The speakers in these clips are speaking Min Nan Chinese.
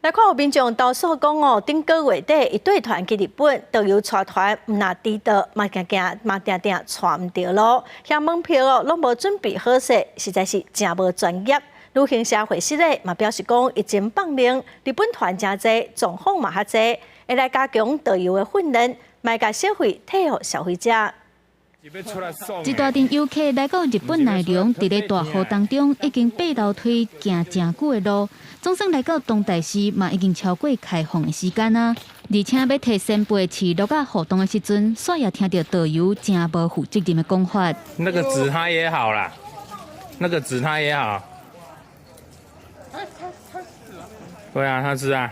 來看有民眾投訴講哦，頂個月底伊綴團去日本，導遊帶團毋但遲到，嘛定定嘛定定帶毋著路，遐門票哦攏無準備好勢，實在是誠無專業。旅行社會室咧嘛表示講，疫情放量，日本團誠濟，狀況嘛較濟，會來加強導遊的訓練，莫共小費退予消費者。一大陣遊客來到日本奈良，佇咧大雨當中，已經爬樓梯行誠久的路，總算來到東大寺，嘛已經超過開放的時間啊！而且欲提仙貝飼鹿仔互動的時陣，煞也聽著導遊誠無負責任的講法。那個紙他也好啦，那個紙他也好。對啊，他吃啊。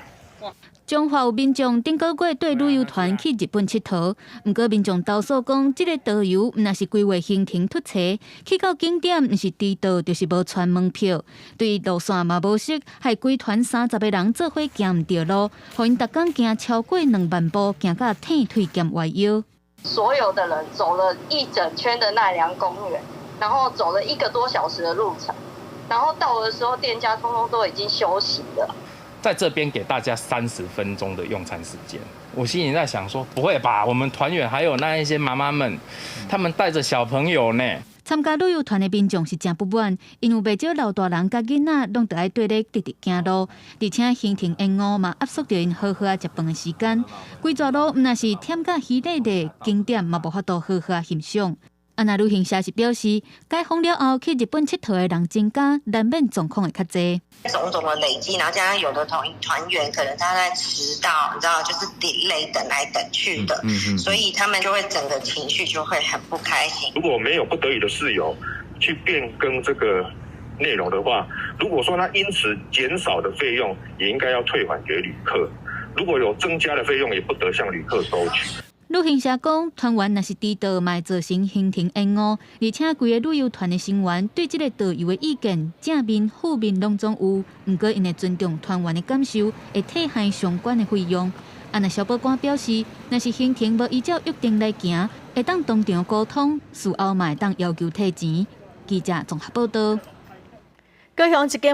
彰化有民眾頂個月綴旅遊團去日本𨑨迌，毋過民眾投訴講，這个導遊毋但是規劃行程突揣，去到景點毋是遲到，就是無傳門票，對路線嘛無熟，害規團30個人做伙行毋著路，予𪜶逐工行超過2萬步，行甲疼腿兼歪腰。所有的人走了一整圈的奈良公園，然後走了一個多小時的路程，然後到的時候，店家通通都已經休息了。在這邊給大家30分鐘的用餐時間，我心裡在想說，不會吧？我們團員還有那一些媽媽們，他們帶着小朋友呢。參加旅遊團的民眾是誠不滿，因為袂少老大人佮囡仔攏著愛綴咧直直行路，而且行程延誤嘛壓縮著𪜶好好仔食飯的時間。規逝路毋但是忝甲虛咧咧，景點嘛無法度好好仔欣賞。啊，若旅行社是表示，解封了後去日本𨑨迌的人增加，難免狀況會較濟。種種的累積，然後加上有的團團員可能他在遲到，你知道，就是 delay 等來等去的，所以他們就會整個情緒就會很不開心。如果沒有不得已的事由去變更這個內容的話，如果說他因此減少的費用，也應該要退還給旅客；如果有增加的費用，也不得向旅客收取。旅行社講，團員若是遲到，嘛會造成行程延誤，而且規个旅遊團的成員對這个導遊的意見正面、負面攏總有，毋過𪜶會尊重團員的感受，會退還相關的費用。啊，若消保官表示，若是行程無依照約定來行，會當當場溝通，事後嘛會當要求退錢。記者綜合報道。高雄一間